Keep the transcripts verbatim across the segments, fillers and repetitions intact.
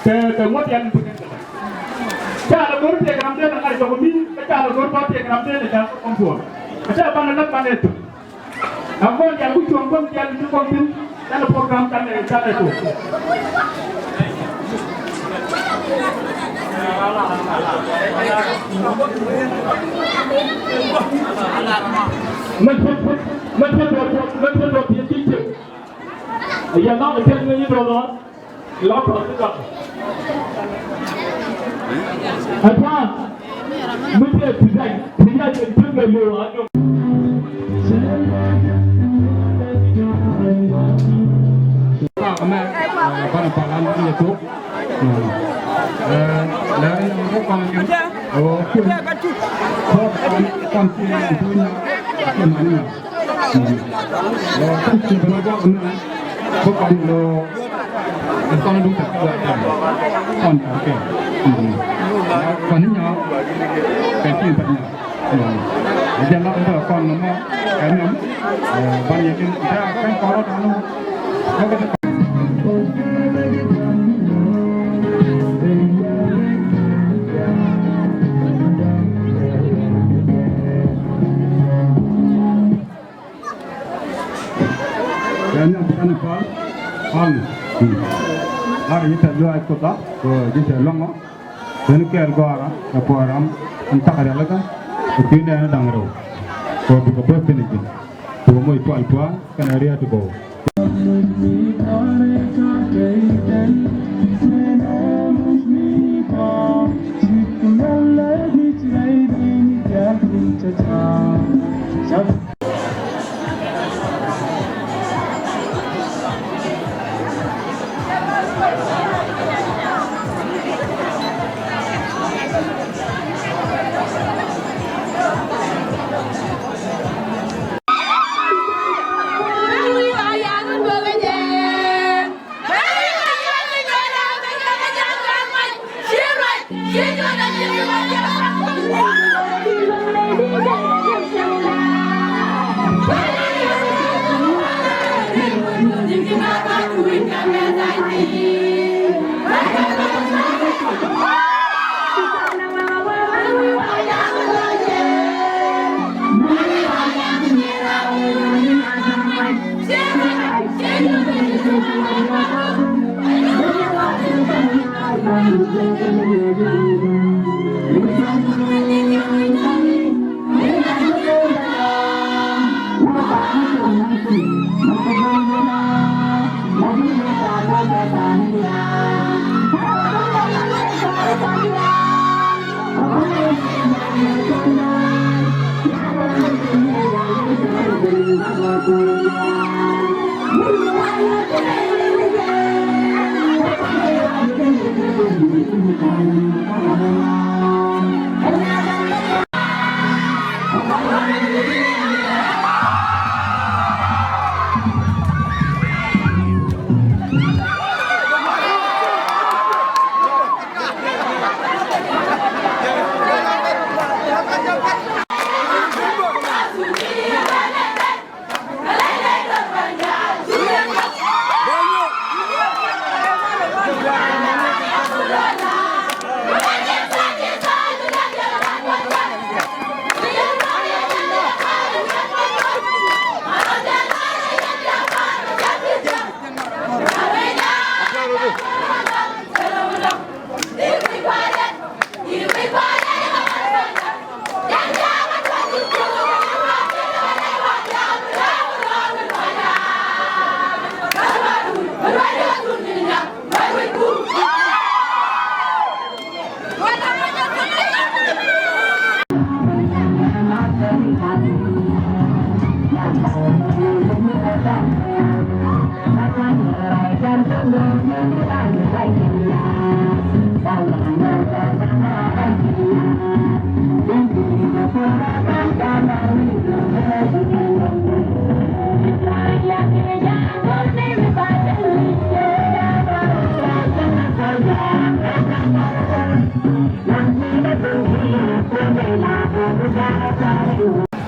Kɛ, kɛ ŋuɔ̱t yan bi kɛn kɛ la. Ca la go̱r tëëk ram dee la ŋa̱c jɔk mi, kä ca la go̱r bä tëëk ram dee la ca kɔm tuɔɔk. Kä ca banɛ lät banɛ thuk. A kɔn yan ku cuɔ̱ŋ bäŋ yan ti kɔn thin, yan program canɛ, canɛ thuk. Mɛ thuk, mɛ thuk, mɛ thuk, mɛ thuk, mɛ thuk. Yɛn na kɛ kɛn ni yidrɔ lɔ. Lɔ tɔ ti dɔk. Ɛ tha. Mi ti ɛ ti dai ti ya yɛ ti kɛ lo a nyɔ. Mɛ, ɛ, banɛ palan ni yɛ to. Ɛ, lɛ ni ko kɔn ni. Ɛ, ko kɔn, kɔn ti ni to ni. Ko mani na. Ɛ, kɔn ti bɛ na gɔk ni. Bä kɔn lo, ɛ, kɔn duk tɛ kɔn kɛ. Kɔn kɛ. Kɔn ni nyɔ. Kɛ tin pɛ nyɔ. Ɛ, jɛ la bä kɔn nɔmɔ. Kɛ nyɔm. Ɛ, ban yɛ tin. Kɛ kɔn kɔn lo dɔn. Kɛ ni a bi kɛn a kɔl kɔl ni. Lar ji̱ tɛth luaac Kuoth ɔ kɛ ji̱ tɛth luaŋ ɔ. Kɛn kɛɛl gɔ̱a̱rä kɛ puɔ̱ɔ̱r ram in thak rialikä kɛ kui̱ nɛɛni da̱ŋ rɛw. Kɛ bikɛ bo̱th kɛnɛ ji̱n bikɛ moc pual pua̱a̱n kɛnɛ ria̱a̱t ti gɔw.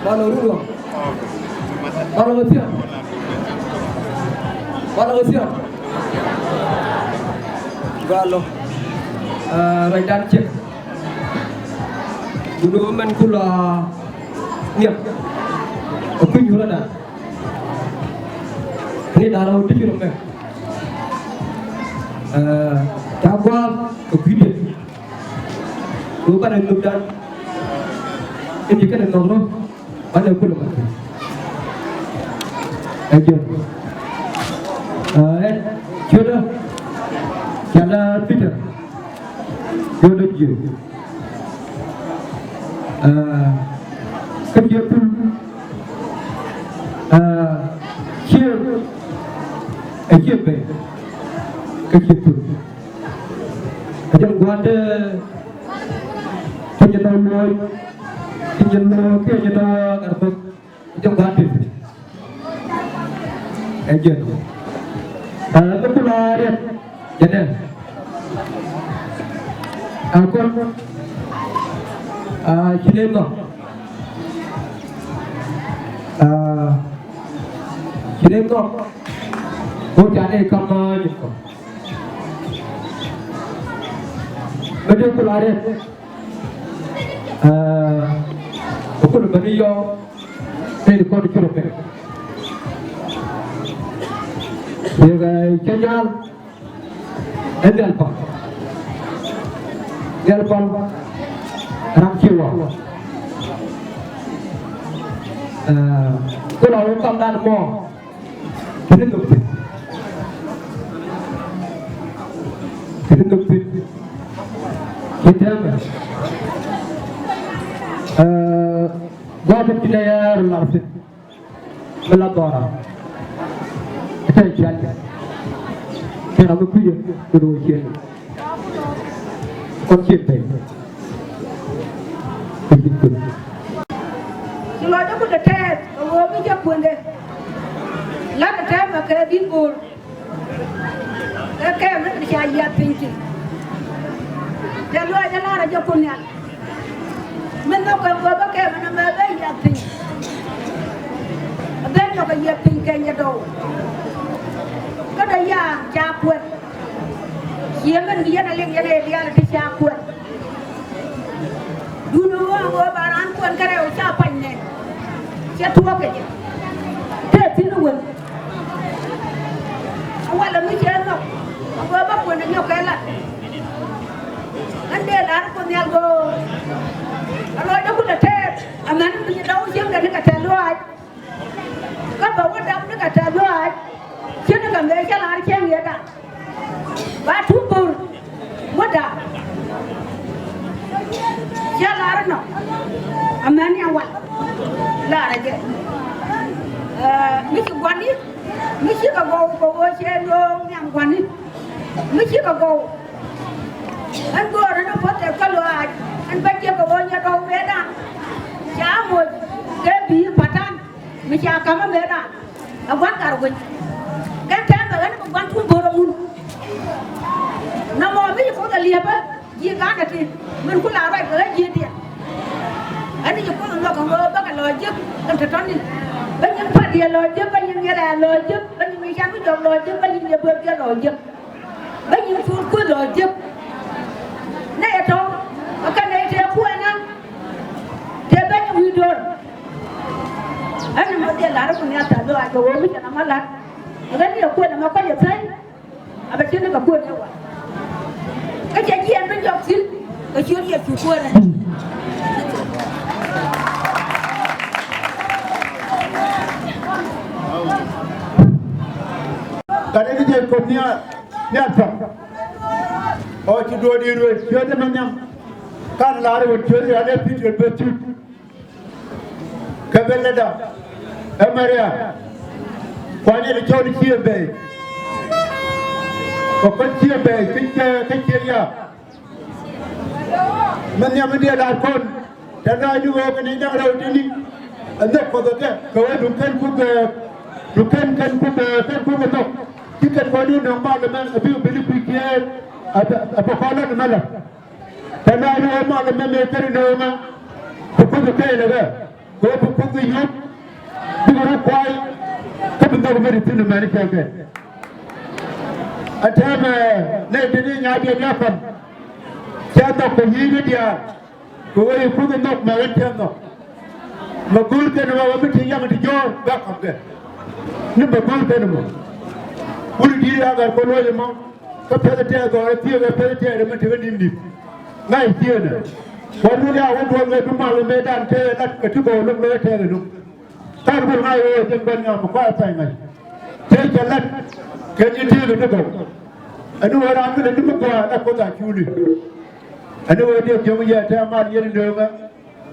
Balo Rurua. Balo Kasian. Balo Kasian. Balo. Ruacdan ciek. Duŋdu mɛn kula nhiam. Ɛ kui̱ny wurɛ dan. Ni da̱rä wä ti ci rɔ mɛ. Ca gua̱a̱th kɛ kui̱diɛn. Kɛ banɛ nhökdan. Ɛn ji̱ kɛnɛ nhɔk rɔ. Banɛ kulɛ mat. Ɛ jiön. Ɛ ciötdä. Ca la Peter. Ciötdä jiö. Kä ciö thul. Ciö. Ɛ ciö ben. Kä ciö thul. Ɛ jɛn gua̱a̱th. Kä nyɛ tɔ̱ lo̱o̱c. Kä nyɛ lo̱o̱c. Kä nyɛ tɔ̱ gat bäk. Jɔk gua̱a̱th ti. Ɛ jiɛn. Ɛ, kä kula riɛt. Jɛnɛ. Ɛ, kɔn. Ɛ, ci lem nɔ. Ɛ, ci lem nɔ. Ko ca nɛ kam, ɛ, nyim kɔ. Mɛ dee kula riɛt. Ɛ, kulɛ bä ni yɔ. Tëë kɔn curɛ pek. Yɛ kɛ cɛ nyal. Ɛ nhial pam. Nhial pam. Ram ci wä. Ɛ, kulɛ wä kamdan mɔ. Kini nhök thi̱n. Kini nhök thi̱n. Ci tɛmɛ. Ɛ, gua̱a̱th in ci nɛ yɛɛr lar thi̱n. Mi la dhɔra. Ɛ tɛn ciaŋ. Kɛn a mi kui̱cä kɛ do̱ ciɛn. Kɔn ciɛn pɛy. Kɛ ji̱ kui̱. Ci lɔcdä ku te tɛɛth kɛ ɣöö mi cä kuëndɛ. La̱t ɛ tɛmɛ kɛ bi̱i̱ go̱o̱r. Kɛ kɛmɛ mi ca yiath piny ti. Tɛ luaac ɛ lar ɛ jɛ kun nhial. Min nhɔk kɛ ɣöö bä kɛmɛ nɔmɔ ɛ ben yiath piny. Ɛ ben nyɔk ɛ yiath piny kɛ nyɛ dɔw. Kä dee ya̱a̱ ca kuɛth. Yɛn mɛn bi yɛn a liŋ yɛn ɛ diaal ti ca kuɛn. Duundɛ ɣöö ɣöö ba raan kuɛn kärɛ ɣöö ca pany nɛn. Cɛ tuɔɔk kɛ jɛ. Tëë thi̱n ɛ wän. A walɛ mi cɛ nhɔk. A ɣöö ba kuɛn ɛ nyɔk kɛ lat. Ɣän dee la̱r Kuoth Nhial ɣöö a lɔcdä kulɛ tɛɛth. Amäni mi ci dɔw cieŋdɛ ni kɛ tɛ̈th lɔaac. Kä bɛ wä dap ni kɛ tɛ̈th lɔaac. Cieŋdɛ kɛ mëë cä la̱r cieŋ yetdan. Ba tup bur wä dap. Cä la̱r inɔ. Amäni a wal. La̱rä jɛ. Ɛ, mi ci gua̱ni. Mi cikɛ gɔw kɛ ɣöö cɛ nööŋ nhiam gua̱ni. Mi cikɛ gɔw. Ɛn göörä ni puɔ̱th ɛ kä lɔaac. Ɛn bä jiäk kɛ ɣöö nyɛ dɔw mëëdan. Ca moc kɛ bi̱i̱ patan. Mi ca ka̱m ɛ mëëdan. Ɛ gua̱n kar wec. Kɛn tɛmɛ ɣän bi gua̱n tuŋ go̱rä mun. Nɔmɔ mi ci Kuoth ɛ liɛpä. Ji̱ Ga̱a̱ŋdɛ ti min ku la ruac kɛ ɣä ji̱ diɛn. Ɛn ni ci Kuoth nhɔk kɛ ɣöö bäkɛ lɔɔc jek kɛn te tɔ̱ni. Bä nyin pa̱t yɛ lɔɔc jek, bä nyin yɛ lɛ lɔɔc jek, bä nyin mi can mi jɔk lɔɔc jek, bä nyin yɛ bööth yɛ lɔɔc jek. Bä nyin cuur kueth lɔɔc jek. Nɛ yɛ tɔ̱ ɛ kɛn nɛ yɛ tëë kuɛɛnä. Tëë ben yɛ wi̱i̱ do̱r. Ɛn ni mɔ dhiɛ la̱r ku nhial tha̱a̱ŋ dhɔaac kɛ ɣöö mi cɛ nɔmɔ la̱t. Ɛ ɣän ni yɛ kuɛɛnä mɔ kɔc yɛ pɛy. A bɛ cin ni kɛ kuën ni wa. Kä cɛ jiɛn bi jɔk thi̱n kɛ ciöt Yecu kuäärä. Gat in jɛ kop niaar, niaar pam. Ɔ ci duɔ̱ɔ̱r di ruëë ciöt ɛmɛ nhiam. Kan la̱r wä ciöt ya lɛ pi̱t wä beth cut. Kä ben lätdä ɛ Maria, kuany in cɔl cië bɛy. Kɛ kuany cië bɛy kä cië, kä cië ya. Min nhiam in diɛ la̱r kɔn te naac ni ɣöö kɛ ni ja̱ŋ rɛw tini. Ɛ nhök Kuɔth ɛ kɛ kɛ ɣöö duŋ kɛn kuk, duŋ kɛn kɛn kuk, kɛn kuk ɛ nhök. Ci kɛn kɔn ni nöŋ mal ɛmɛ ɛ bi, bi ni kui̱ kiɛɛr. Ɛ bɛ, ɛ bɛ kɔn lät ɛmɛ lät. Tɛ naath ni ɣöö mal ɛmɛ mëë kɛn nööŋä bi Kuoth kɛɛl ɛ kɛ, kɛ ɣöö bi Kuoth kɛ yop, bikɛ rɔ kuay, kä bi nhök mi ri thi̱n ɛmɛni cɛ kɛ. Ɛ täämɛ nɛy ti ni nyaat diɛ ni a kɔn cɛ nhɔk kɛ yi̱i̱ni diaal. Kɛ ɣöö i̱ Kuoth ɛ nhɔk mɛ ɣän cä nhɔk. Mɛ go̱o̱r kɛn ɛmɔ ɣöö mi ti yaŋ ti jɔ̱ɔ̱r bɛ kɔm kɛ. Ni mɛ go̱o̱r kɛn ɛmɔ. Wut i̱ di̱i̱t a gat kɔ luɔc ɛmɔ. Kä pɛth ɛ tɛɛth gɔ̱rä thiëëk ɛ pɛth ɛ tɛɛth ɛmɛ tekɛ ni̱n di̱t. Ŋa̱c thiëënɛ. Kuɔt wut ya wä duɔl ŋäc bi mal ɛ mëëdan tɛɛth ɛ lat kɛ ti gɔw lo̱k lo̱k ɛ tɛɛth ɛ lo̱k. Thar bul ŋa̱c ɣöö jɛn bän nyam kua ɛ pɛny ŋa̱c. Tëë cɛ lat kɛ nyin tëëk ɛ ti gɔw. Ɛn ɣöö raan mi lɛ ni mi gɔaa ɛ la Kuoth a culi. Ɛn ɣöö diɛ jiɔ̱ŋ yɛ tɛɛ mal yɛn nööŋä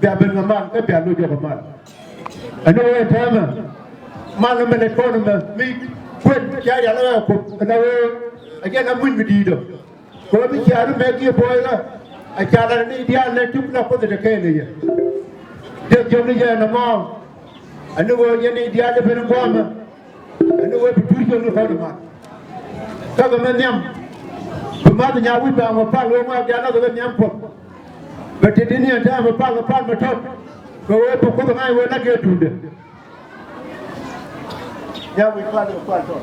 bia ben kɛ mal kä bia lo̱c jɔk kɛ mal. Ɛn ɣöö tɛmɛ mal ɛmɛ lɛ kɔn ɛmɛ mi kuën cia rial ɛ Kuoth ɛn ɣöö ɛ jɛn ɛ muny mi di̱i̱t ɔ. Kɛ ɣöö mi cia ri mɛk ji̱ buɔykä ɛ ca lat ni diaal lɛ tuk la Kuoth ɛ te kɛɛl ɛ yɛ. Diɛ jiɔ̱ŋ ni yɛ ɛn ɛmɔ ɛn ɣöö yɛn ni diaal lɛ ben gua̱a̱mɛ. Ɛn ni wee bi tuur jiɔk ni kɔn i̱ mat. Kä kɛ mɛ nhiam bi math nya wi̱c ba mɛ pal wee ŋɔak diaal lath kɛ nhiam puɔth. Bɛ ti̱ti̱ ni ɛn täämɛ pal kɛ pal mɛ tɔt. Kɛ wee bi Kuoth ŋa̱c wee la̱t kɛ duundɛ. Nya wi̱c pal kɛ pal tɔt.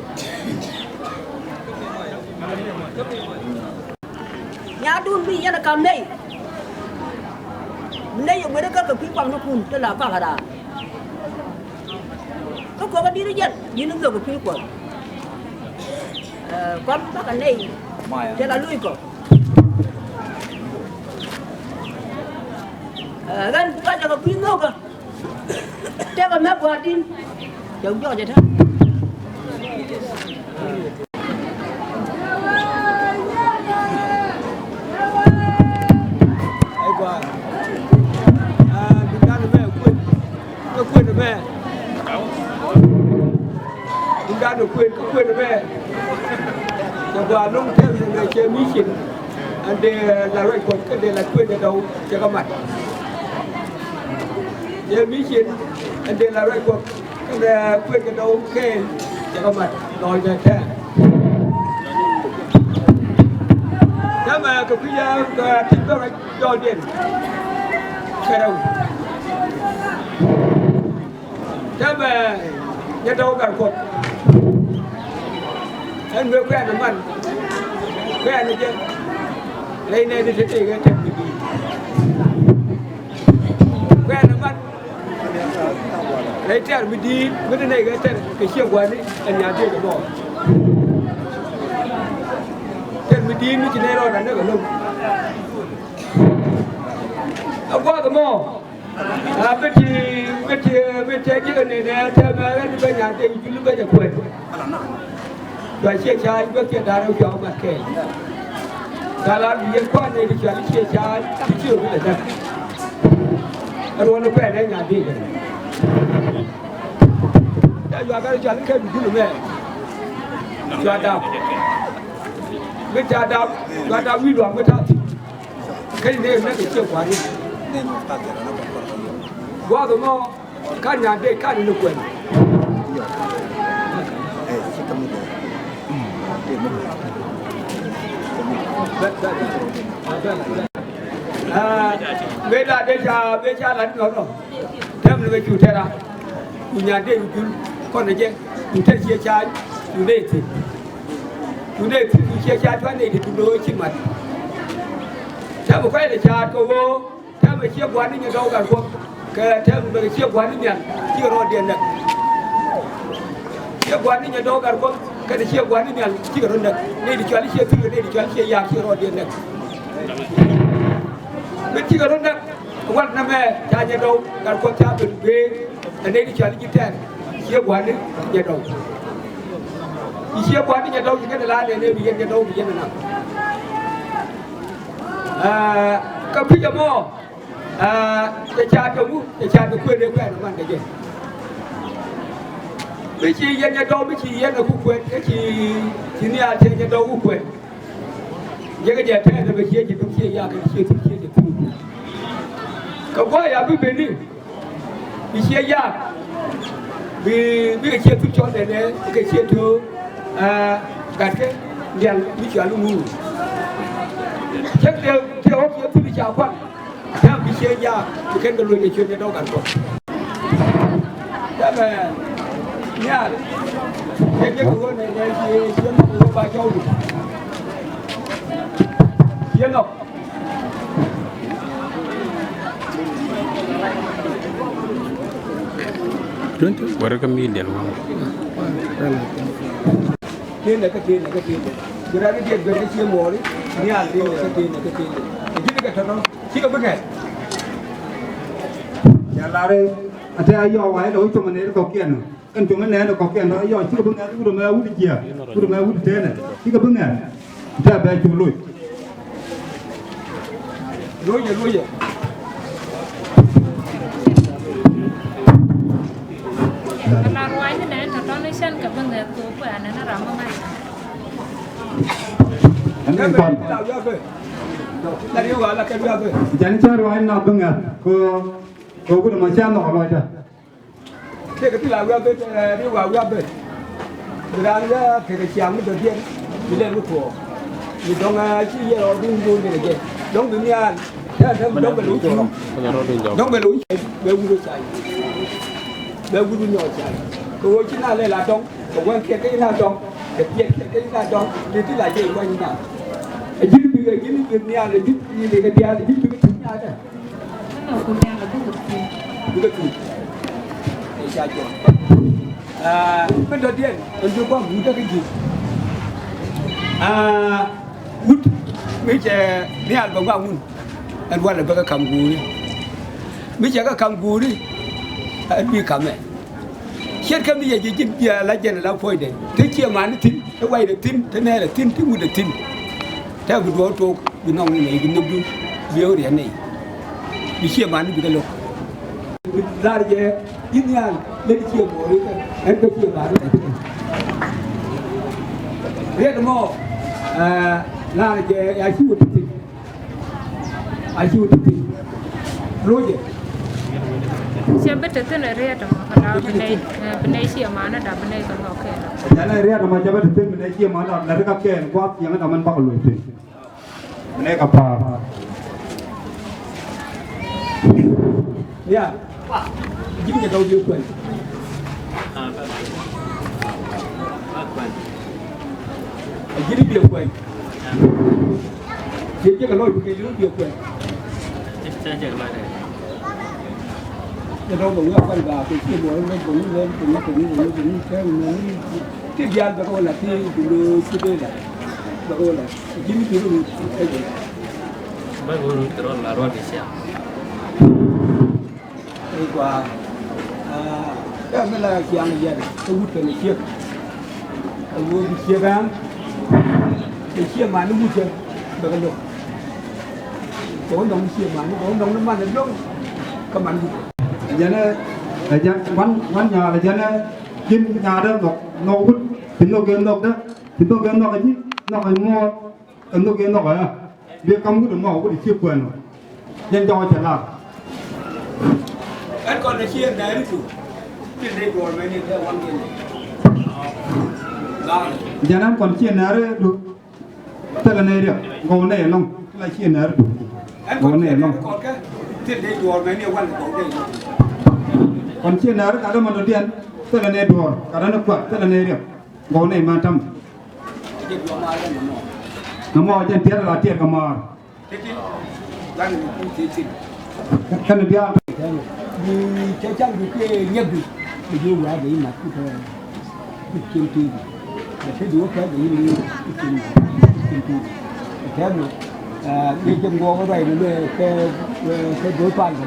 Nyaatdun bi yɛn ɛ ka̱m nɛy. Bi nɛy ɛ guer kä kɛ kui̱ kuaknikun te la kɔak ɛ raar. Kä kɔk ɛ di̱t ɛ jɛn di̱t ni nhök ɛ kui̱ kuɔth. Ɛ, kɔm bakɛ nɛy te la loc kɔ. Ɛ, ɣän kɔc ɛ kɛ kui̱ nhökä. Tekɛ mɛ gua̱a̱r din. Cɛ jɔɔc ɛ tɛ̈. Ai gɔaa. Aa, duŋdan ɛmɛ kuën. Kä kuën ɛmɛ. Duŋdan ɛ kuën, kä kuën ɛmɛ. Cɛ gɔaa lo̱ŋ tɛth ɛmɛ cɛ mi cin. Ɛn dee la ruac Kuɔth kä dee la kuën ɛ dɔw cɛ kɛ mat. Cɛ mi cin ɛn dee la ruac Kuɔth kɛnɛ kuën kɛ dɔw kɛɛl cɛ kɛ mat lɔɔc kɛ tɛɛr. Täämɛ kɛ kui̱ yɛ kɛ ti bä ruac jɔɔldiɛn kɛ rɛw. Täämɛ nyɛ dɔw gar Kuɔth. Ɛn wee kuɛn man. Kuɛɛnɛ jɛ rɛy nɛɛni te tëëkɛ tɛ̈r mi di̱i̱t. Kuɛɛnɛ man rɛy tɛ̈r mi di̱i̱t mi te nɛy kɛ tɛ̈r kɛ ciɛ gua̱ni ɛn nya̱a̱ diëëk ɛmɔ. Tɛ̈r mi di̱i̱t mi ci nɛy rɔɔdɛ näk ɛlɔ̱ŋ. Ɛ gua̱a̱th ɛmɔ. A bi ti bi ti bi ti ji̱ kɛ nɛnɛ tɛmɛ ɣän bɛ nyan tɛ jul bɛ jɛ kuɛn. Cua ciɛ ca bɛ kiɛ da̱r cua mat kɛ. Ka la bi yɛn kuan nɛ di cua ciɛ ca bi ci bi lɛ däk. Ruɔn kuɛn nɛ nyan di kɛ. Cua bɛ cua kɛ bi jul mɛ. Cua dam. Bi ca dam cua dam wi̱i̱ luam bi ta ti. Kä ni nɛy nɛk kɛ ciɛ gua̱ni. Gua̱a̱th ɛmɔ ka nyan dee ka ni ni kuɛn. Aa, mëë la dee ca mëë ca la ni nɔnɔ. Tɛm ni kɛ cu tɛra. Cu nyan dee cu jul kɔn ni jɛ. Cu tɛr ciɛ ca cu dee thi̱n. Cu dee thi̱n cu ciɛ ca cuan nɛy ti cu do̱o̱ ci mat. Tɛm kɔc lɛ ca̱a̱t kɛ ɣöö täämɛ ciɛ gua̱n ni nyɛ dɔ̱k gat Kuɔth kɛ täämɛ bɛ ciɛ gua̱n ni nhial cikɛ rɔɔdiɛn näk. Ciɛ gua̱n ni nyɛ dɔ̱k gat Kuɔth kɛnɛ ciɛ gua̱n ni nhial cikɛ rɔ̱ näk. Nɛy ti cɔal i̱ ciɛ thil kɛ nɛy ti cɔal i̱ ciɛ yaak cikɛ rɔɔdiɛn näk. Min cikɛ rɔ̱ näk ɛ wal nɛmɛ ca nyɛ dɔ̱k gat Kuɔth ca ben guëër ɛ nɛy ti cɔal i̱ ji̱ tɛɛr. Ciɛ gua̱n ni nyɛ dɔ̱k. I̱ ciɛ gua̱n ni nyɛ dɔ̱k ci kɛnɛ la nɛn ëë bi yɛn nyɛ dɔ̱k bi yɛn ɛ naŋ. Aa, kä pi̱c ɛmɔ, aa, cɛ ca̱a̱t kɛ ŋu, cɛ ca̱a̱t kɛ kuëën ëë kuɛn ɛ man kɛ jɛ. Mi ci yɛn nyɛ dɔ̱k, mi ci yɛn ɛ ku kuɛn, kä ci, ci nhial cɛ nyɛ dɔ̱k ku kuɛn. Jɛ kɛ jɛ tɛɛth ɛ bɛ ciɛ ci duk ciɛ yak kɛ ciɛ thuk ciɛ cɛ thuk. Kɛ gua̱a̱th ya bi ben ni. Bi ciɛ yaak bi, bikɛ ciɛ thuk cɔl nɛnɛ kɛ ciɛ to̱o̱k, aa, gatkɛ diaal mi cɔal i̱ ŋuur. Cäŋ tëë, tëë ɣɔ̱k ciɛ thuk ca kuan. Täämɛ bi ciɛ yaak bi kɛn kɛ loc kɛ ciöt kɛ dɔ̱k gat Kuɔth. Täämɛ nhial. Cɛ jek kɛ ɣöö nɛnɛ ciɛ, ciɛ nhɔk kɛ ɣöö ba cɔwdu. Ciɛ nhɔk. Wärä kä million wä. Tënɛ kä tënɛ kä tënɛ. Bi ran i̱ diɛt ben kä cie muɔɔri. Nhial tënɛ kä tënɛ kä tënɛ. Ɛ ji̱n kɛ tɔ̱tɔ̱ cikɛ bi ŋɛth. Cɛ lar i̱ a te a yɔɔk wa i̱ lɛ wä com ɛ nɛy ti kɔ̱kiɛn. Kɛn cuŋä nɛɛni kɔ̱kiɛn tɔ yɔ cikɛ bi ŋɛth wut ɛmɛ wut jiääk wut ɛmɛ wut tënɛ cikɛ bi ŋɛth. Tɛ bɛ cu loc. Loc ɛ loc ɛ. Ala ruaacni nɛɛni tɔ̱tɔ̱ ni cɛn kɛ bi ŋɛth kɛ kuɛ anɛ ni ram mi ŋa̱c. Ɛn kɔn. Jɛn cä ruaacni nɔ bi ŋɛth kɛ kɛ wut ɛmɛ cä nhɔk ɛ lɔcdä. Tëëkɛ ti la wi̱i̱ abet, ɛ, ri wa wi̱i̱ abet. Bi raan lɛ kekɛ ciaŋ mi dɔ̱diɛn mi lɛl mi tuɔɔk. Mi dɔ̱ŋ, ɛ, ci yɛ rɔɔd duun duun kekɛ jɛ. Dɔ̱ŋ bi nhial. Tɛn tɛn dɔ̱ŋ bɛ lo̱c. Dɔ̱ŋ bɛ lo̱c. Bɛ wut ca yi. Bɛ wut nyɔɔk ca yi. Kɛ ɣöö ci na lɛl a dɔ̱ŋ. Kɛ wɛŋ kiɛt kä ci na dɔ̱ŋ. Kɛ piɛt kiɛt kä ci na dɔ̱ŋ. Ti ti la jɛ i̱ wany na. Ɛ ji̱n bi, ɛ ji̱n bi nhial, ɛ ji̱n bi kɛ diaal, ɛ ji̱n bi kɛ ti nyaatɛ. Bikɛ thuk. Ɛ ca jɔk. Aa, mi dɔ̱diɛn ɛn bi gua̱a̱m wut kä ji̱. Aa, wut mi cɛ nhial bɛ gua̱a̱m wun. Ɛn walɛ bɛ kɛ ka̱m guuri. Mi cɛ kɛ ka̱m guuri ɛn bi ka̱mɛ. Ciɛt kä mi yɛ ji̱ ji̱n bia la jɛn la puɔ̱cdɛ. Te ciɛ mani thi̱n, te waydɛ thi̱n, te nɛɛrɛ thi̱n, te wutdɛ thi̱n. Tɛ bi duɔ̱ɔ̱r tok bi nhɔk ni nɛy bi nhökdu bi ɣä riɛn nɛy. Bi ciɛ mani bikɛ lo̱k. Bi lar jɛ i̱ nhial leni ciɛ muɔɔri kɛ ɛn kä ciɛ mani. Riɛt mɔ, aa, lar jɛ ya ci wä ti thi̱n. A ci wä ti piny. Lo̱cɛ. Cɛ bi te thi̱n ɛ riet ɛmɔ kɛ la bi nɛy, ɛ, bi nɛy ciɛ manä da bi nɛy kɛ lɔk kɛɛl. Jɛn ɛ riet ɛmɔ cɛ bi te thi̱n bi nɛy ciɛ manä da lɛ ri kɛ kɛɛl gua̱a̱th ciɛŋä da mɛn bakɛ lo̱c thi̱n. Bi nɛy kɛ pa̱a̱r. Ya. Ji̱n kɛ tɔ̱ bi kuɛn. A ji̱n bi kuɛn. Cɛ jek a lɔc kɛ yio̱w jek kuɛ. Cɛ jek a lɔc dɛ. Cɛ dɔ̱ŋ bɛ wi̱i̱ a kuan ba kɛ ciɛ buɔl lɔc bɛ wi̱i̱ lɔc bɛ wi̱i̱ bɛ wi̱i̱ bɛ wi̱i̱ kɛ wi̱i̱. Ti diaal bɛ kɛ wä la ti bi lo̱o̱ ti dee la. Bɛ kɛ wä la. Ji̱n ti ru ɛ jɛ. Bɛ kɛ wä ru ti rɔ la ruak kɛ cia. Ɛ gɔaa. Ɛ mi la ciaŋ yɛn kä wut kɛnɛ ciek. Ɛ wut bi ciek ɛn. Kɛ ciek man ni wut kɛ bɛ kɛ lo̱k. Kɛ wä nɔŋ ni ciek man ni kɛ wä nɔŋ ni man ni lo̱k. Kä man wut. Ɛ jɛn ɛ jɛn wan wan nyaal ɛ jɛn ɛ ji̱n nyaal dee nhɔk nhɔk wut. Ti nhɔk kɛ nhɔk dee ti nhɔk kɛ nhɔk ɛ ji̱ nhɔk ɛ muɔɔr. Ɛ nhök yɛ nhɔk ɛ bi kam wut ɛmɔ wut ɛ ciek kuɛn ɔ. Yɛn jɔk ɛ cɛ lar. Ɛn kɔn ɛ ciɛ nɛɛri du. Tin dee duɔl mɛ ni tɛ wan kɛ ni. Jɛn ɛn kɔn ciɛ nɛɛri du. Thilɛ nɛy riɛk gɔw nɛy ɛlɔŋ. Thilɛ ciɛ nɛɛri du. Gɔw nɛy ɛlɔŋ. Kɔn ciɛ nɛɛri kat ɛmɔ dɔ̱diɛn. Thilɛ nɛy duɔl kat ɛn ɛ kuat thilɛ nɛy riɛk. Gɔw nɛy mɛ tam. Nɔmɔ jɛn tiɛt ala tiɛt kɛ maar. Kɛn diaal. Bi cɛ cak bi kiɛ nyɛk bi bi jiök wiaa bɛ yi mat kut kut cin ti bi. Bɛ ti bi wä kɛ bɛ yi ni kut cin ti bi. Kɛ bi bi cɛ ŋuɔk ruac ni bɛ kɛ kɛ do̱r pal kɛ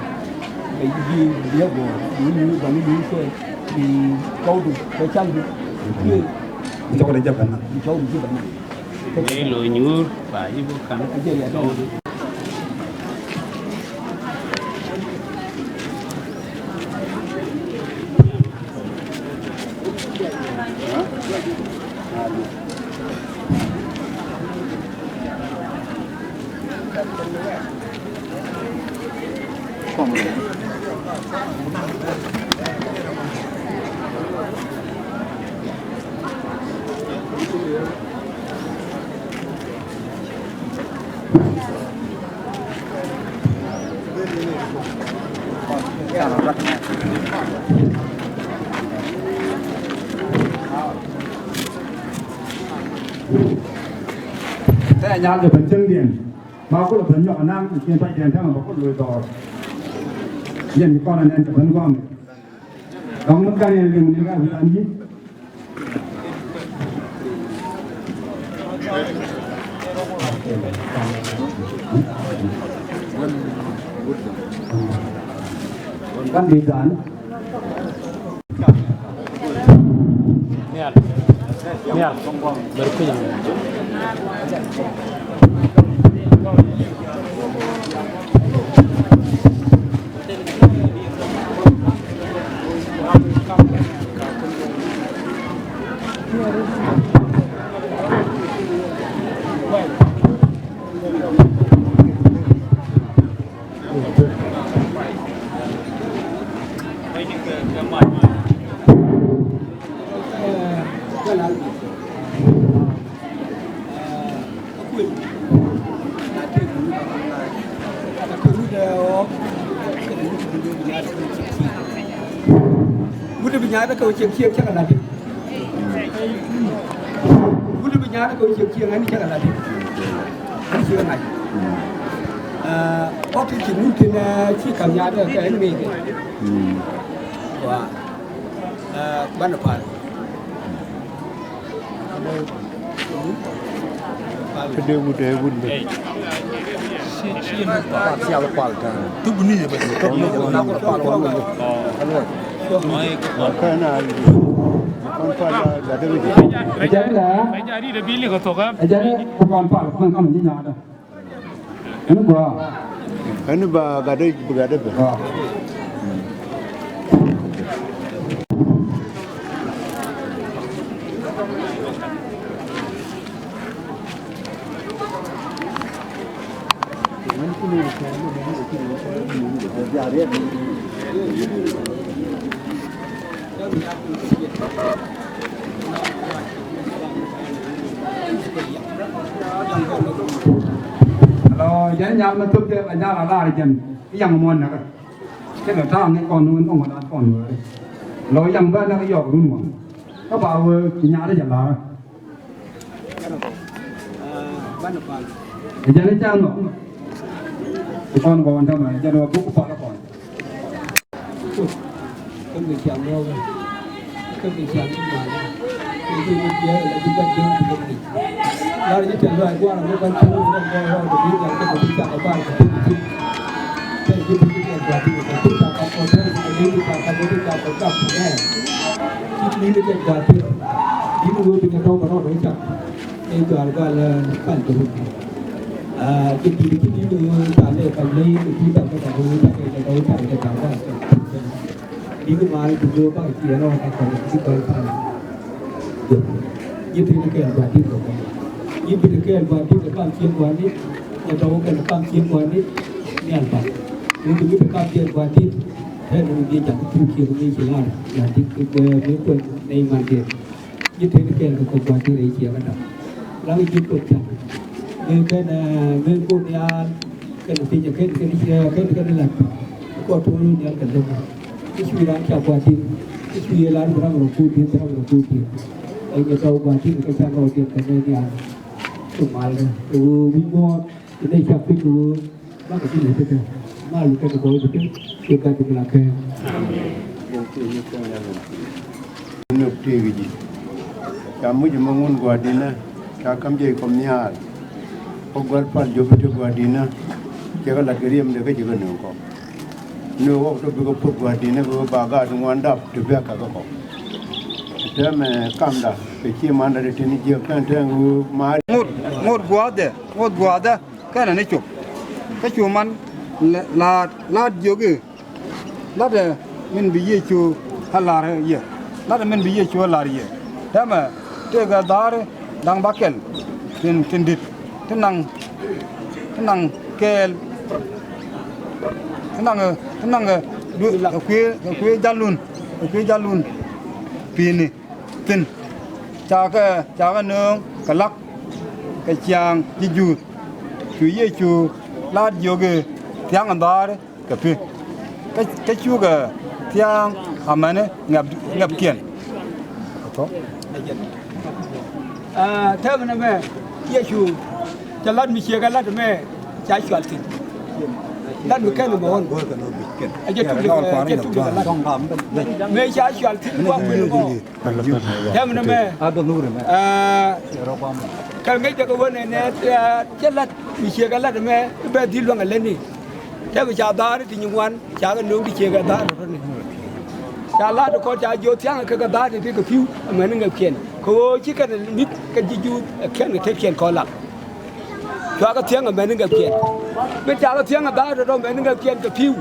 bɛ yi bi bi yɛ guɔ bi ni ba ni bi kɛ bi kɔw du kɛ cak bi. Bi cɔk di jɛ bɛ na. Bi cɔk di jɛ bɛ na. Ni lo nyuur ba yi bu kan. Tɛ nyal kɛ ben cieŋdiɛn. Ma kulɛ ben nyɔk anaŋ kɛ cieŋ pacdiɛn täämɛ bɛ kulɛ loc dhɔr. Yɛn kɔn anɛn kɛ ben gua̱a̱m. Dɔ̱ŋ mi kän yɛn liŋ ni ka wi̱i̱ an ji̱. Kan di dan. Nhial. Nhial. Beri kunyang. Wut bi nyaat kä ciek ciek cä kɛ lat. Wut bi nyaat kä ciek ciek ŋäni cä kɛ lat. Ŋäni cä kɛ lat. Ɛ, ɣɔk ti ci wut tin, ɛ, ci kam nyaat kä ɛn ŋi̱i̱c kɛ. Wa. Ɛ, banɛ pal. Kä dee wut, dee wut ni. Pal, pal, pal. Kä na, pal, pal, pal. Ɛ jɛn ɛ, ɛ jɛn ɛ, ku pal, pal, pal, kam ni nyaada. Ɛn gɔaa. Ɛn ba gatdɛ, ba gatdɛ bɛ. Gɔaa. Alo, jɛn nyal ma thop jɛ, a nyal a lar jɛn. I̱ yaŋ muɔ̱ɔ̱n näkä. Cɛ kɛ ta̱a̱ŋ ni kɔn wun kɔn wun kɔn wun. Alo, yaŋ bä näkä yɔk run wun. Kä ba wee ci nyaal jɛ lar. Ɛ jɛn i̱ can ɔ. Kɔn kɔn tämɛ jɛn wä buk pal kɔn. Kä bi ciaŋ rɔɔk, kä bi ciaŋ i̱ mal. Kä bi ni jiɛɛr ala ji̱ bɛ̈t ji̱ bi ni. Lar ji̱ tɛ̈th lɔaac gua̱a̱r mi bän tuŋ ni rɔɔk rɔɔk kɛ bi nhial kä bi cak kɛ bar kɛ bi bi. Tɛ̈th ji̱ bi ni kɛ gua̱a̱r bi kɛ bi cak kɛ kɔn tɛ̈th kɛ bi cak kɛ bi cak kɛ gap nɛ. Ci bi ni kɛ gua̱a̱r bi. Bi ni wee bi kɛ tɔ̱ kɛ rɔɔk kɛ cak. Ɛ jual gal pal kɛ rut. Aa, kɛ ti ti ti ti ta lɛ ka lɛ ti ta kɛ ta kɛ ta kɛ ta kɛ ta kɛ ta kɛ. Di kɛ mal ti do ba ti yɛn ɔ ka kɛ ti kɛ pal. Yi ti kɛ ba ti kɛ. Yi ti kɛ ba ti kɛ pal ti kɛ ni. Ɛ tɔ kɛ pal ti kɛ ni. Ni al ba. Ni ti kɛ pal ti kɛ ni. Ɛ ni di ja ti ti ni ti la. Ya ti kɛ ni kɛ ni man ti. Ji̱ tëë kɛɛl kɛ kɔk gua̱a̱th ti rɛy ciɛ kä da̱ŋ. Laŋ ji̱ kɔk cak. Mëë kɛn, mëë kɔk nhial kɛn piny kɛn kɛn ciɛ kɛn kɛn la̱t. Kɔk tuɔɔk ni nhial kɛn lɔk. I̱ cuy raan cak gua̱a̱th ti. I̱ cuy yɛ la̱r bi raŋ rɔ kuut ti bi raŋ rɔ kuut ti. Ɛn yɛ tɔw gua̱a̱th ti kɛ cak rɔ ti kɛn nɛ nhial. Kɛ mal kɛ kɛ ɣöö wi̱c muɔɔr. Ti nɛ cak piny kɛ ɣöö. Bakɛ ti lɛ ti kɛ mal kɛ ti bɔy ti kɛ ti gat ti bi la kɛ. Ni tëëk ji̱ ca muc ɛmɛ ŋun gua̱a̱r di̱nä ca ka̱m jiɛc kɔm nhiaar. Kä gua̱a̱r pal jop ti gua̱a̱r di̱nä. Cɛ kɛ lat kɛ riɛmdɛ kä ji̱ kɛ nööŋ kɔ. Ni ɣɔk tɔ bikɛ puɔth gua̱a̱r di̱nä kɛ ɣöö ba gaat ŋuan dap ti bɛ̈k kɛ kɛ kɔ. Täämɛ kamda kɛ ciɛ mandɛ ti tin jiäk tɛn tɛn ɣöö maar. Ŋot, ŋot gua̱a̱thdɛ, ŋot gua̱a̱thdɛ. Kɛnɛ ni cop. Kä cu man la-, laat, laat jiök i̱, la̱tɛ min bi Yecu a la̱r yɛ. La̱tɛ min bi Yecu a la̱r yɛ. Täämɛ tëëkɛ dha̱a̱ri da̱ŋ bäkɛl tin, tin di̱t. Ti naŋ, ti naŋ kɛɛl. Ti naŋ, ti naŋ, du, kɛ kuëë, kɛ kuëë jalun, kɛ kuëë jalun. Pi̱i̱ni. Thi̱n. Cakɛ, cakɛ nööŋ kɛ la̱k kɛ ciaaŋ ji̱ Juudh. Cu Yecu la̱t jiök i̱ thia̱ŋ in dha̱a̱ri kɛ pi̱. Kä, kä cukɛ thia̱a̱ŋ amäni ŋɛp, ŋɛpkiɛn. Aa, täämɛ nɛmɛ Yecu cɛ la̱t mi ciɛ kɛ la̱t ɛmɛ ca cual thi̱n. La̱t mi kɛn ɛmɛ ɣɔn. Ɛ jɛ tuk, ɛ jɛ tuk kɛ la̱t. Mëë ca cual thi̱n gua̱a̱k kuël ɛmɔ. Tɛmɛ nɛmɛ. Aa, kɛ ŋäc dɛ kɛ ɣöö nɛnɛ, aa, cɛ la̱t mi ciɛ kɛ la̱t ɛmɛ bɛ dhil luäŋ ɛ lätni. Tɛmɛ ca dha̱a̱ri ti nyin wan ca kɛ nööŋ ti ciɛ kɛ dha̱a̱r tɔ̱tɔ̱ni. Ca la̱t kɔn ca jiök thia̱ŋ kɛ kɛ dha̱a̱r ti ti kɛ pi̱w amäni ŋɛpkiɛn. Kɛ ɣöö ci kɛn mi̱th kɛ ji̱ Juudh ɛ kɛn kɛ tetkiɛn kɔn lak. Cua kɛ thia̱ŋ amäni ŋɛpkiɛn. Min ca kɛ thia̱ŋ ɛ dha̱a̱r tɔ̱tɔ̱ amäni ŋɛpkiɛn kɛ pi̱w.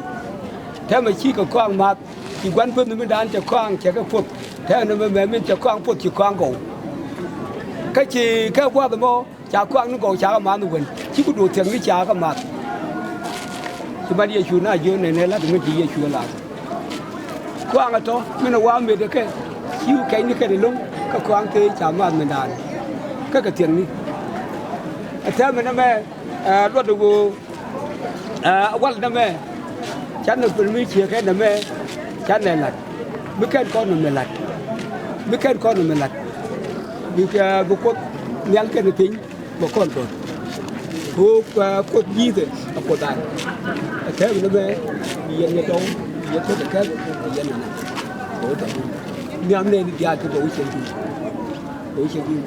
Tɛmɛ cikɛ kɔaŋ math. Ci gua̱n peth ni mi daan cɛ kɔaŋ cɛ kɛ puɔth. Tɛmɛ ni mɛ mɛ min cɛ kɔaŋ puɔth ci kɔaŋ gɔw. Kä ci kɛ gua̱th ɛmɔ ca kɔaŋ ni gɔw ca kɛ math ni wen. Ci ku do̱r thia̱ŋ ni ca kɛ math. Ci mat Yecu na jiök nɛnɛ la̱t ŋäc ci Yecu ɛ la̱t. Kɔaŋ ɛ tɔ̱ min ɛ wa mëë dee kɛ ci kɛc ni kɛn ɛlɔ̱ŋ kä kɔaŋ thee ca math min daan. Kä kɛ thia̱ŋ ni. Ɛ tɛmɛ ni mɛ, ɛ, luɔt ɛ ɣöö Ɛ, wal nɛmɛ, canɛ pil mi ciekɛ nɛmɛ, canɛ lat. Mi kɛn kɔn nɛmɛ lat. Mi kɛn kɔn nɛmɛ lat. Bi, ɛ, bi Kuoth nhial kɛn piny, bɛ kɔn kɔn. Ko, ɛ, Kuoth ji̱thɛ, ɛ Kuoth an. Ɛ kɛm nɛmɛ, bi yɛn yɛ dɔw, bi yɛn Kuoth ɛ kɛm, bi yɛn yɛ nɛmɛ. Ko tɔ. Nhiam nɛn diaal ti bɛ wi̱cɛ ji̱. Bɛ wi̱cɛ ji̱.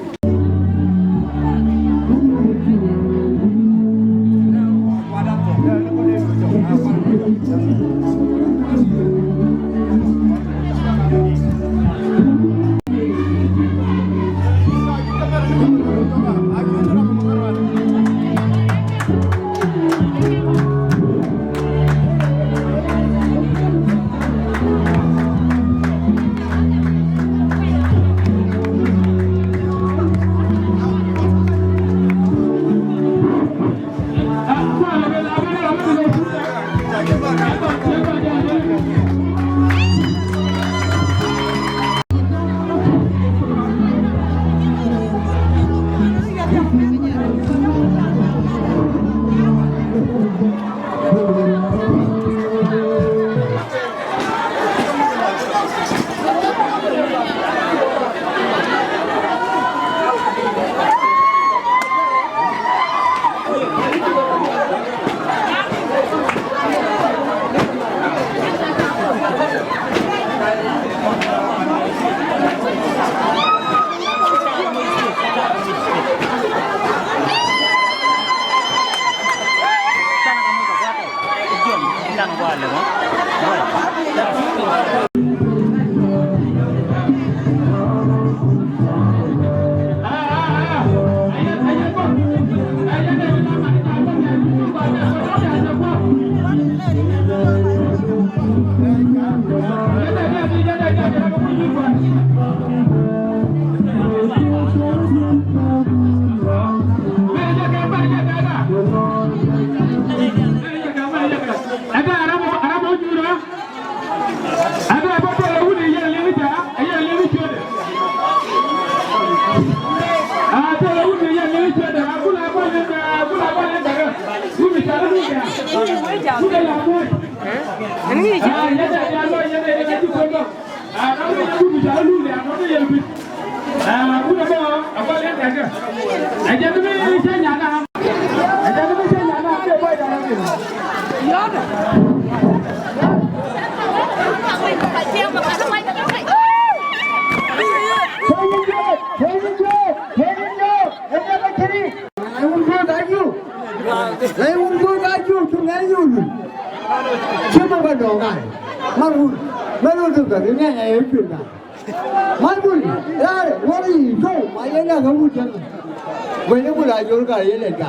Mal bul, raar, wari, show, ma yɛn na ka wut yɛn. Wene bul a jol ka yɛn lɛ ka.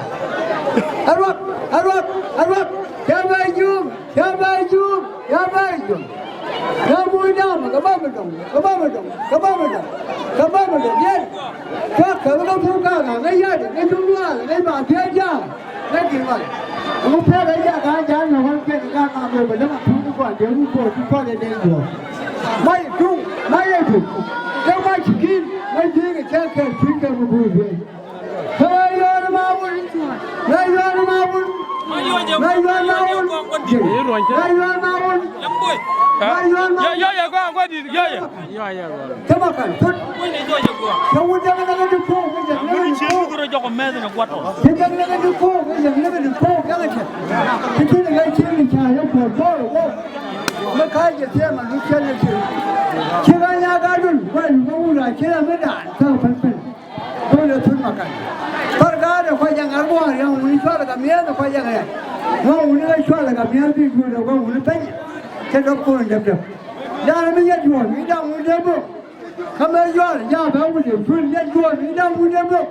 Arwak, arwak, arwak. Ca ba jum, ca ba jum, ca ba jum. Ka bul dam, ka ba mi dɔŋ, ka ba mi dɔŋ, ka ba mi dɔŋ, ka ba mi dɔŋ. Yɛn. Ka, ka, ka, ka, ka, ka, ya de, ka, ka, ka, ka, ba, ka, ja. Thank you, man. Ŋu pɛr ɛ jak a jak nɔ ɣɔn kɛn ka ka mɛ bɛ lɛ ma tuuni kɔn dee ŋu kɔn ti kɔn dee dee juɔk. Ma yɛ tuŋ, ma yɛ tuŋ. Kɛ ma ci kin, ma ji̱ kɛ cɛ kɛ tuŋ kɛ mi guur bee. Kɛ ma yɔɔn ma wun, ma yɔɔn ma wun, ma yɔɔn ma wun, ma yɔɔn ma wun, ma yɔɔn ma wun. Yɔ, yɔ, yɔ, gɔaa, gɔaa, dit, yɔ, yɔ. Cä ma kan tut. Cä wut jakä näkä di ko̱o̱k kä jɛn näkä di ko̱o̱k. Cä jakä näkä di ko̱o̱k kä jɛn näkä di ko̱o̱k jakä cɛ. Cä ti ni ŋa̱c cieŋ ni ca yɛ kuɔth bo̱o̱r wä. Mä ka̱a̱c jɛ thiɛɛm a luth cä ni cieŋ. Ci ɣän ya gat dun kuɛn mä wut a ci ram mi daan thäk pɛn pɛn. Dun lɛ thut ma kan. Thar gaat ɛ kuac jaŋ ŋa̱r buɔ̱ɔ̱r yaŋ wuni cual ɛ ka miɛɛth ɛ kuac jaŋ ɛ. Ŋɔ̱ wuni kä cual ɛ ka miɛɛth bi duut ɛ gua̱n wuni peny. Cä dɔ̱p ko̱n däp däp. Da̱a̱n mi yɛt juɔ̱ɔ̱r mi da̱a̱n wun dee bök. Kä mëë yuɔr ja̱a̱ bɛ wun dee kuël yɛt juɔ̱ɔ̱r mi da̱a̱n wun dee bök.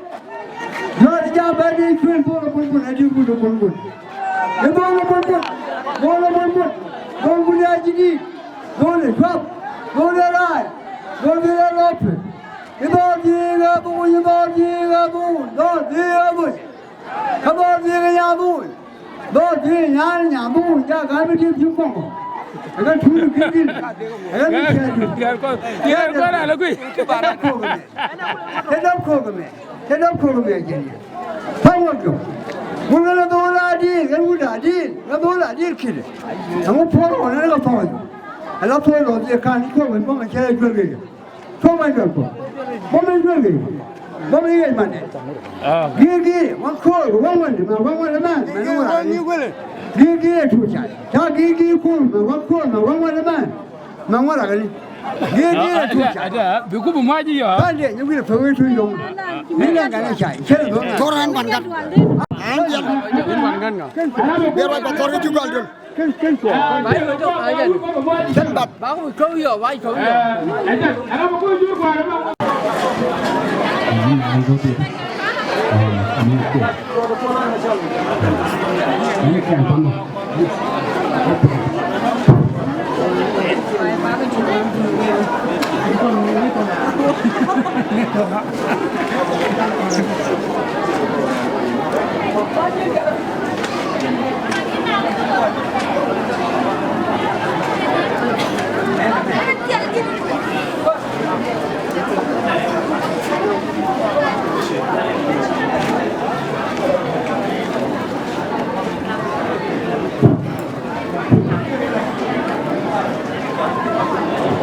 Yuɔr ja̱a̱ bɛ dee kuël dhol ɛ bun bun ɛ dee bun ɛ bun bun. Ɛ dhol ɛ bun bun. Dhol ɛ bun bun. Dhol bun ɛ ji̱ di̱i̱t. Dhol ɛ cuap. Dhol ɛ raay. Dhol bun ɛ lɔp. I̱ dhɔɔl ji̱ ɣä dhul, i̱ dhɔɔl ji̱ ɣä dhul, dhɔɔl ji̱ ɣä dhul. Kä dhɔɔl ji̱ ɣä nya̱a̱ dhul. Dhɔɔl ji̱ ɣä nya̱a̱, nya̱a̱ dhul, ja̱ ga̱a̱n mi di̱i̱t ji̱ kɔŋɔ. Ɛ ɣä tuut i̱ ki̱n di̱t. Ɛ ɣä mi cɛɛt di̱t. Cɛ däp ko̱o̱k ɛmɛ. Cɛ däp ko̱o̱k ɛmɛ. Cɛ däp ko̱o̱k ɛmɛ jɛn yɛ. Pa̱ŋ wä jɔk. Wun ɣä la dhɔɔl a di̱i̱t, ɣä wut a di̱i̱t, ɣä dhɔɔl a di̱i̱t ki̱dɛ. Ɛŋu puɔ̱r ɣɔn ɣä la pa̱ŋ wä jɔk. Ɛ la puɔ̱r lɔth yɛ ka̱n i̱ kuɔ̱k ɛn bäŋ ɛ cɛ ɛ juäl kɛ yɛ. Tuɔ̱k mɛ duel Kuɔth. Bä mi duel kɛ. Bä mi ɣɛc man dɛ. Gi̱i̱r gi̱i̱r, wan ko̱o̱r, wan wän, ma wan wän lɛ mɛn, mɛn wä rak ni. Gi̱i̱r gi̱i̱r ɛ tuur ca. Ca gi̱i̱r gi̱i̱r ko̱o̱r, ma wan ko̱o̱r, ma wan wän lɛ mɛn, mɛn wä rak ni. Gi̱i̱r gi̱i̱r ɛ tuur ca. Bi kup muac i̱ yɔ. Pan dɛ, ni wi̱i̱ pek wi̱i̱ tuur yɔŋ. Ni lɛn gan ɛ ca. Cɛ lɛ bä. Thor ɛn wan gan. Ɛn jɛn. Ɛn wan gan ŋa. Bi ruac ba thor i̱ cu gɔl duel. Kɛn, kɛn kɔ. Ba kɔ yɔ, ba kɔ yɔ.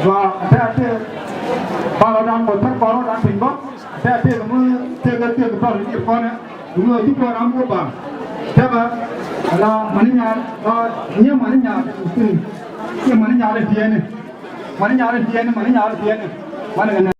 Ba, te, te, ba, ba, dan, ba, te, ba, dan, piny, ba. Tëë tëëk mi tëëk tëëk tɔt i̱ kɔnɛ. Duŋni ɣöö ci kɔn ram wä baŋ. Tëëk la mani nyaal, la nyɛ mani nyaal. Nyɛ mani nyaal i̱ tiɛɛni. Mani nyaal i̱ tiɛɛni, mani nyaal i̱ tiɛɛni. Mani kɛ nɛ.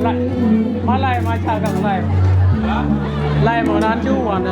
Lai, ma lai ma ca gaŋ lai. Lai mɔ nan ci wan.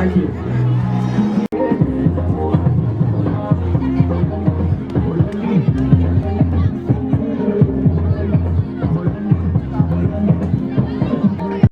Thank you.